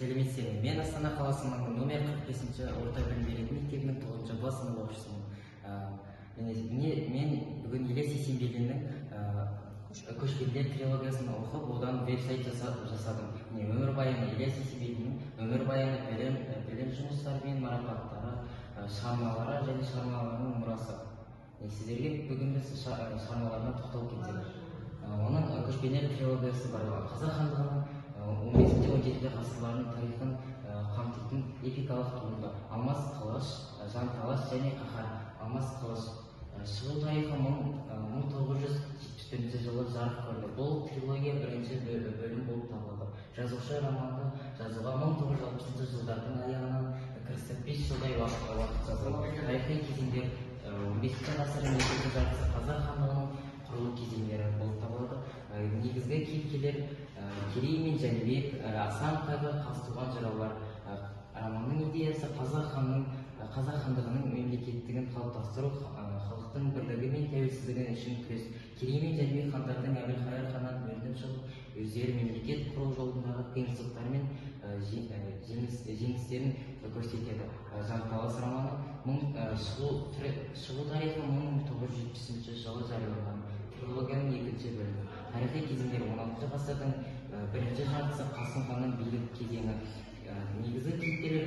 Сәлеметсіздер ме? Мен Астана қаласының номер 45 орта білім беретін мектебінің 9 Б сынып оқушысымын. Міне, мен бүгін Ілияс Есенберлиннің «Көшпенділер» трилогиясын оқып, одан веб-сайт жасадым. Міне, өмірбаяны: Ілияс Есенберлиннің өмірбаяны, білім жұмыстары мен марапаттары, шығармалары және шығармаларының мұрасы. Міне, сіздерге бүгін біз шығармаларына тоқталып кетсек. Оның «Көшпенділер» трилогиясы бар. Қазақ хандығының 15-17 ғасырларының тарихын қамтитын эпикалық туынды. Алмас қылыш, Жанталас және Қаһар. Алмас қылыш. Шығу тарихы: 1974 жылы жарық көрді. Бұл трилогия бірінші бөлім болып табылады. Жазушы романды жазуға 1960 жылдардың аяғынан кірісіп, 5 жылдай уақыт жазған. Тарихи кезеңдер: 15 ғасырдың екінші жартысы, Қазақ хандығының құрылу кезеңдері болып табылады. Негізгі кейіпкерлер: Керей мен Жәнібек, Асан қайғы, Қазтуған жыраулар. Романның идеясы: қазақ хандығының мемлекеттігін қалыптастыру, халықтың бірлігі мен тәуелсіздігі үшін күрес. Керей мен Жәнібек хандардың Әбілқайыр ханнан бөлініп шығып, өздері мемлекет құру жолындағы қиыншылықтар мен жеңістерін көрсетеді. Жанталас романы шығу тарихы: 1970 жылы жарияланған. Трилогияның екінші бөлімі. Тарихи кезеңдер: 16 ғасырдың бірінші жартысы, Қасым ханның билік кезеңі. Негізгі кейіпкерлер: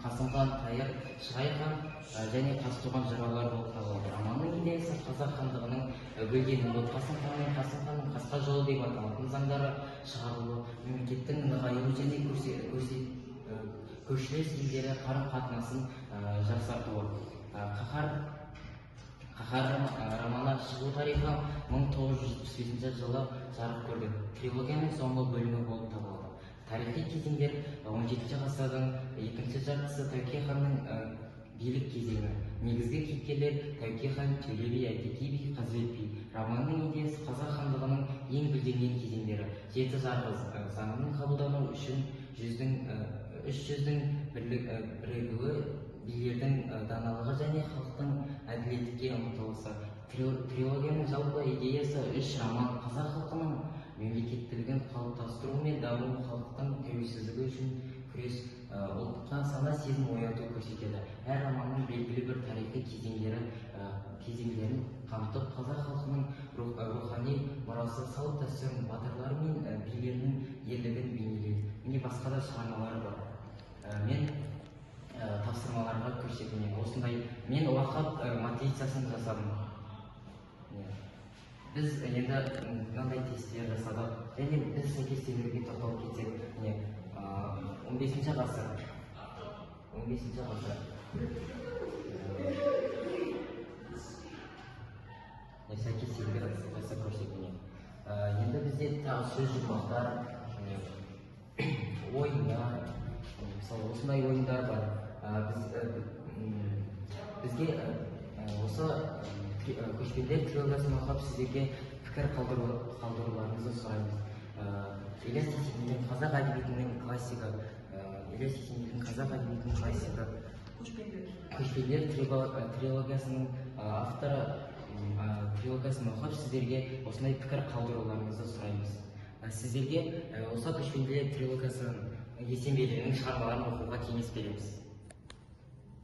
Қасым хан, Тайыр, Шығай хан және Қазтуған жыраулар болып табылады. Романның идеясы: Қазақ хандығының гүлденуі, Қасым ханның «Қасқа жолы» деп аталатын заңдары шығарылуы, мемлекеттің нығаюы және көршілес елдері қарым қатынасын жақсартуы. Қаһар романы шығу тарихы: 1975 жылы жарық көрді. Трилогияның соңғы бөлімі болып табылады. Тарихи кезеңдер: 17 ғасырдың екінші жартысы, Тәуке ханның билік кезеңі. Негізгі кейіпкерлер: Тәуке хан, Төле би, Әйтеке би, Қазыбек би. Романның идеясы: Қазақ хандығының ең гүлденген кезеңдері, жеті жарғы заңының қабылдануы үшін үш жүздің бірігуі, билердің даналығы және халықтың әділеттікке ұмтылысы. Трилогияның жалпы идеясы: үш роман қазақ халқының мемлекеттілігін қалыптастыру мен даму, халықтың тәуелсіздігі үшін күрес, ұлтқа сана сезім ояту көрсетеді. Әр романның белгілі бір тарихи кезеңдерін қамтып, қазақ халқының рухани мұрасы, салт дәстүрін, батырлары мен билерінің ерлігін бейнелейді. Міне, басқа да шығармалары бар. Мен тапсырмаларға көрсетіп, міне, осындай мен уақыт матрицасын жасадым. Міне. Біз енді мынандай тесттер жасадық және біз сәйкестендіруге тоқталып кетсек, міне, 15 ғасыр, 15 ғасыр. Сәйкестендіру жасап көрсек, міне. Енді бізде тағы сөз жұмбақтар, міне, ойындар, мысалы, осындай ойындар бар. Бізге осы «Көшпенділер» трилогиясын оқып, сіздерге пікір қалдыруларыңызды сұраймыз. Ілияс Есенберлин — қазақ әдебиетінің классигі. Ілияс Есенберлин — қазақ әдебиетінің классигі. «Көшпенділер» трилогиясының авторы трилогиясын оқып, сіздерге осындай пікір қалдыруларыңызды сұраймыз. Сіздерге осы «Көшпенділер» трилогиясын, Есенберлиннің шығармаларын оқуға кеңес береміз.